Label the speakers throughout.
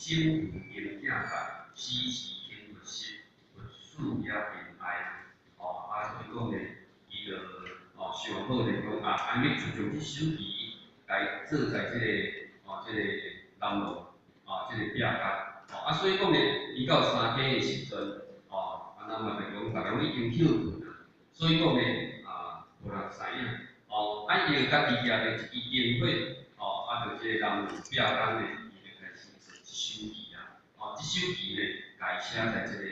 Speaker 1: 心如明鏡台，時時行佛事，佛事也平愛。哦，啊，所以講呢，伊就哦想好咧講啊，按呢就將這首偈來做在這個哦，這個南無哦，這個壁角。哦，啊，所以講呢，伊到三更的時陣，哦，啊，那麼就講，逐家攏已經歇睏啊，所以講呢，啊，無人知影。哦，啊，伊就家己舉著一支燈火，哦，啊，就這個南無壁間呢，伊就開始做這首偈啊。哦，這首偈呢，共伊寫在這個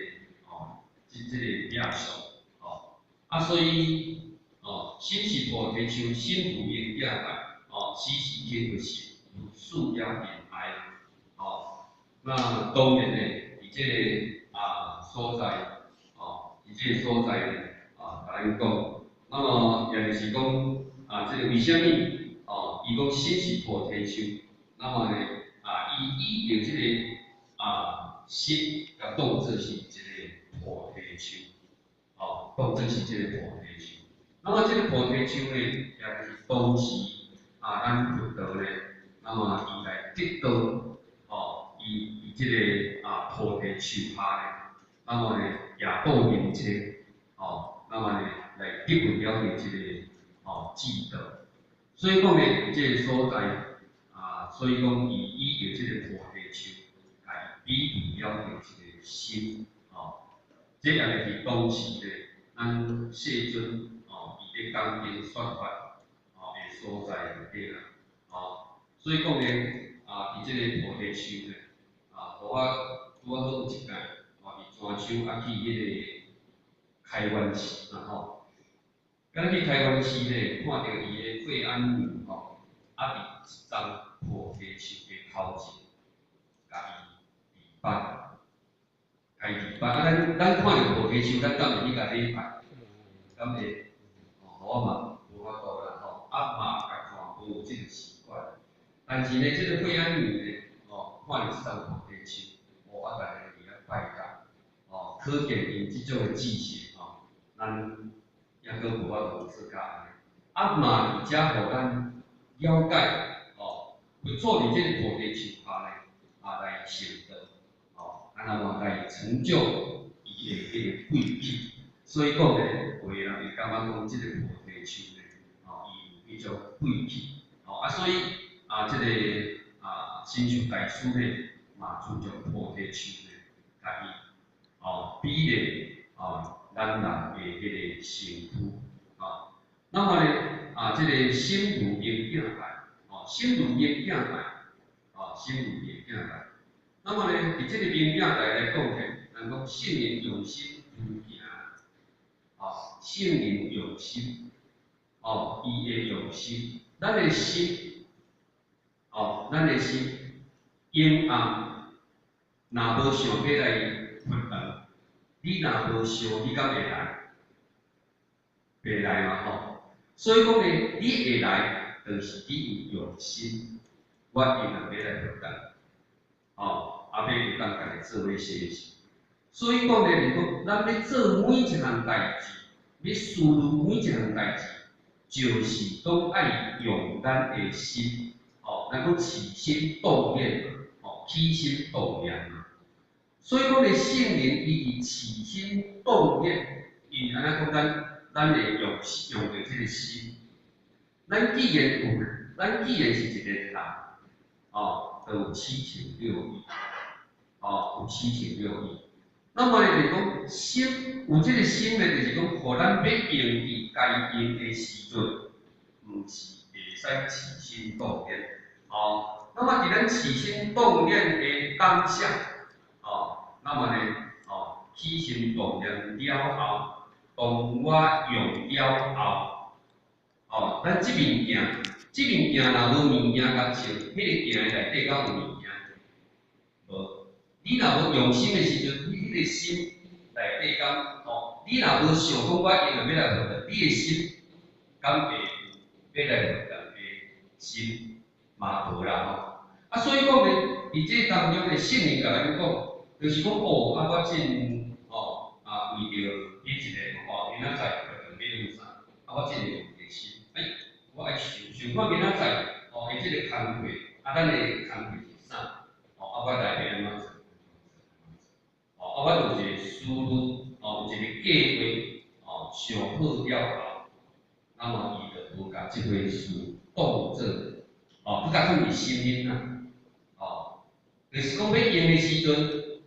Speaker 1: 哦，這個壁上，哦，啊，所以，哦，心是菩提樹，心如明鏡台，哦，時時行佛事，佛事也平愛，哦，那當然呢，佇這個啊所在，哦，佇這個所在呢，啊，共咱講，那麼也就是講，啊，這個為啥物？哦，伊講心是菩提樹，那麼呢，啊，伊以著這個啊心，共當做是一個菩提樹，哦，當做是這個菩提樹。那麼這個菩提樹呢，也就是當時啊，咱佛陀呢，那麼伊來得道，哦，伊佇這個啊菩提樹下呢，那麼呢，夜度行車，哦，那麼呢，來得遇了伊這個哦智道。所以講呢，佇這個所在啊，所以講伊以著這個菩提樹來比喻了著一個心，哦，這也就是當時呢，咱世尊哦，伊咧講經說法哦的所在就對啦，哦，所以講呢，啊，佇這個菩提樹呢，啊，予我拄仔好有一擺，哦，佇泉州啊去彼個開元寺啊吼，敢去開元寺呢，看著伊的惠安女吼，啊佇一叢菩提樹的頭前，共伊禮拜，共伊禮拜。啊，咱看著菩提樹，咱敢會去共禮拜？敢會？哦，我嘛無法度啦吼，啊嘛共看無有這個習慣。但是呢，這個惠安女呢，哦，看著這叢菩提樹，哦，啊，逐家佇遐拜甲，哦，可見𪜶這種的知識吼，咱猶閣無法度做甲按呢。啊嘛佇遮予咱了解，哦，佛祖佇這個菩提樹下呢，啊來成道，哦，啊那麼來成就伊的彼個貴氣。所以講呢，有的人會感覺講這個菩提樹呢，哦，伊有彼種貴氣，哦，啊所以啊，這個啊神秀大師呢，嘛注重菩提樹呢，共伊哦比例哦咱人的彼個身軀，哦，那麼呢，啊這個心如明鏡台，哦，心如明鏡台，哦，心如明鏡台。那麼呢，佇這個明鏡台來講呢，咱講聖人用心如鏡，哦，聖人用心，哦，伊會用心，咱的心，哦，咱的心，陰暗，若無想欲來佛堂，你若無想，你敢會來？袂來嘛吼。所以講呢，你會來，就是你有用心，我一定欲來佛堂，哦，啊，欲會當共伊做伙學習。所以講呢，就是講，咱欲做每一項代誌，欲思慮每一項代誌，就是講愛用咱的心，哦，咱講起心動念嘛，哦，起心動念嘛。所以講呢，聖人伊佇起心動念，伊按呢講咱會用著這個心。咱既然有，咱既然是一個人，哦，就有七情六欲，哦，有七情六欲。那麼呢，就是講心有這個心呢，就是講，予咱欲用佇該用的時陣，毋是會使起心動念，哦。那麼佇咱起心動念的當下，哦，那麼呢，哦，起心動念了後，當我用了後，哦，咱這面鏡，這面鏡若無物件共照，彼個鏡的內底敢有物件？無。你若無用心的時陣，你彼個心內底敢哦？你若無想講我永遠欲來佛堂，你的心敢會有欲來佛堂的心嘛無啦吼。啊，所以講呢，佇這當中的聖人共咱講，就是講哦，啊，我真哦啊，為著彼一個哦，明仔載佛堂欲用啥，啊，我真用個心，哎，我愛想想看明仔載哦，伊這個工課，啊，咱的工課是啥？哦，啊，我來欲按怎計劃哦想好了後，那麼伊就無共這回事當做哦，閣共放佇心裡啦，哦，就是講欲用的時陣，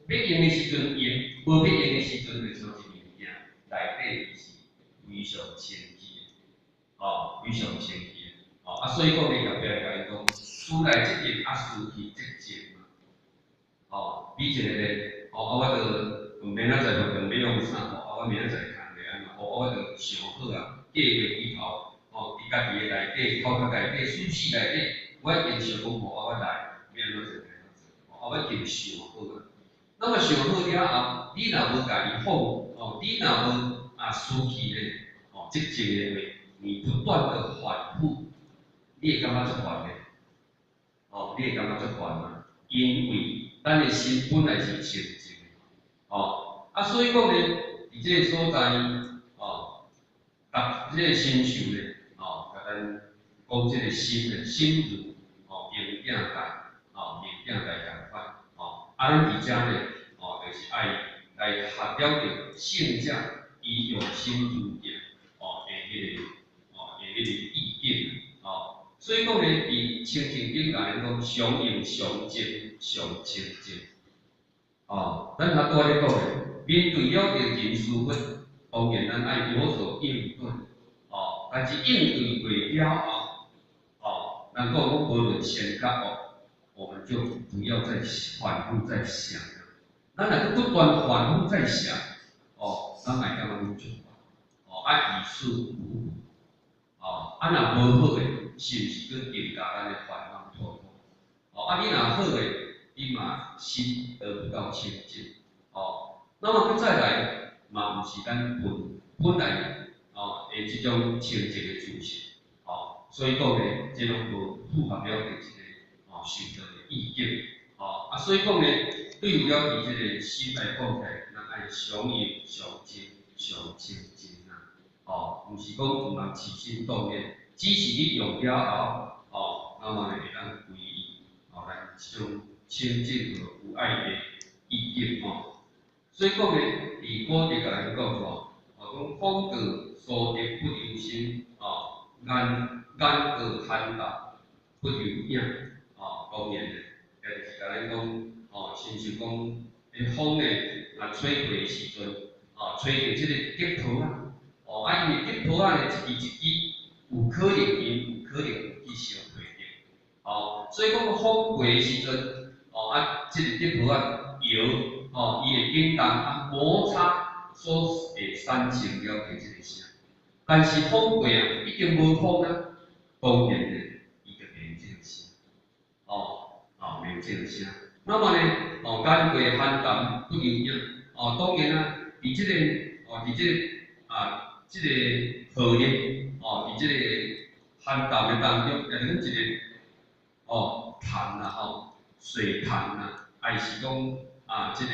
Speaker 1: 欲用的時陣用，無欲用的時陣，就像一物件內底伊是非常清氣的，哦，非常清氣的，哦，啊，所以講呢，後壁共伊講，思來則靈，啊，思去則靜嘛，哦，比一個咧，哦，啊，我著明仔載就欲用啥，哦，啊，我明仔載工課按怎，哦，我著想好啊，計劃裡頭，哦，佇家己的內底，頭殼內底，思緒內底，我已經想講，哦，啊，我來欲按怎做，按怎做，哦，啊，我已經想好啊。那麼想好了後，你若無共伊放，哦，你若無啊思去咧，哦，則靜的話，你不斷的反覆，你會感覺足煩的，哦，你會感覺足煩啊，因為咱的心本來是清淨的，哦，啊，所以講呢，佇這個所在，哦，逐這個神秀咧，哦，共咱講這個心咧，心如哦明鏡台，哦，明鏡台仝款，哦，啊，咱佇遮咧，哦，就是愛來學了著聖者伊用心如鏡，哦，的彼個，哦，的彼個意境，哦，所以講咧，佇清淨頂共咱講常用常淨常清淨，哦，咱頭拄仔咧講的，面對了著人事物，當然咱愛有所應對，哦，但是應對過了後，哦，人講講無論善佮惡，我們就不要再反覆再想了。咱若閣不斷反覆再想，哦，咱會感覺講足煩，哦，啊，於事無補，哦，啊，若無好的，是毋是閣增加咱的煩惱痛苦？哦，啊，你若好的，你嘛心得不到清淨，哦，那麼閣再來，嘛毋是咱本本來哦的這種清淨的自性，哦，所以講呢，這攏無符合了佇這個哦修道的意境，哦，啊，所以講呢，對於了佇這個心來講起來，咱愛常用常淨常清淨啊，哦，毋是講毋通起心動念，只是你用了後，哦，那麼呢會當歸依，哦，來這種清淨和無礙的意境吼。所以講呢，佇古德共咱講吼，哦，講風過蘇得不留心，哦，眼眼過旱澹不留影，哦，當然呢，也就是共咱講，哦，親像講，彼風呢，若吹過的時陣，哦，吹著這個竹皮仔，哦，啊，因為竹皮仔呢，一支一支，有可能𪜶有可能有去相配著，哦，所以講風過的時陣，哦，啊，這個竹皮仔搖，哦，伊會震動啊摩擦所會產生了的這個聲，但是風過啊，已經無風啊，當然呢，伊就袂這個聲，哦，哦，袂這個聲。那麼呢，哦，眼過旱澹不留影，哦，當然啊，佇這個，哦，佇這個啊，這個河裡，哦，佇這個旱澹的當中，也就是講一個，哦，潭啦吼，水潭啦，還是講啊，這個，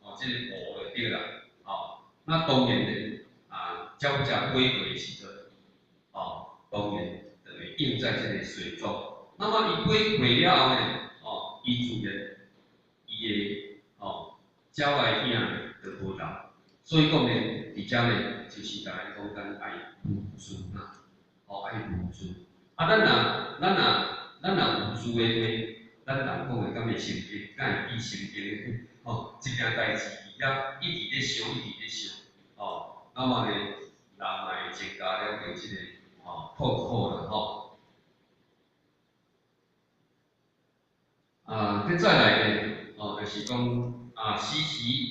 Speaker 1: 哦，這個湖就對啦，哦，那當然呢，啊，鳥隻飛過的時陣，哦，當然就會映在這個水中。那麼伊飛過了後呢，哦，伊自然伊的哦鳥仔影就無留。所以講呢，佇遮呢，就是共咱講，咱愛無住啦，哦，愛無住。啊，咱若有住的話，咱人講的敢會神經，敢會記神經的？吼，一件代誌佇遐一直咧想，一直咧想，哦，那麼呢，人嘛會增加了著這個吼痛苦啦，吼。啊，閣再來呢，哦，就是講啊，時時。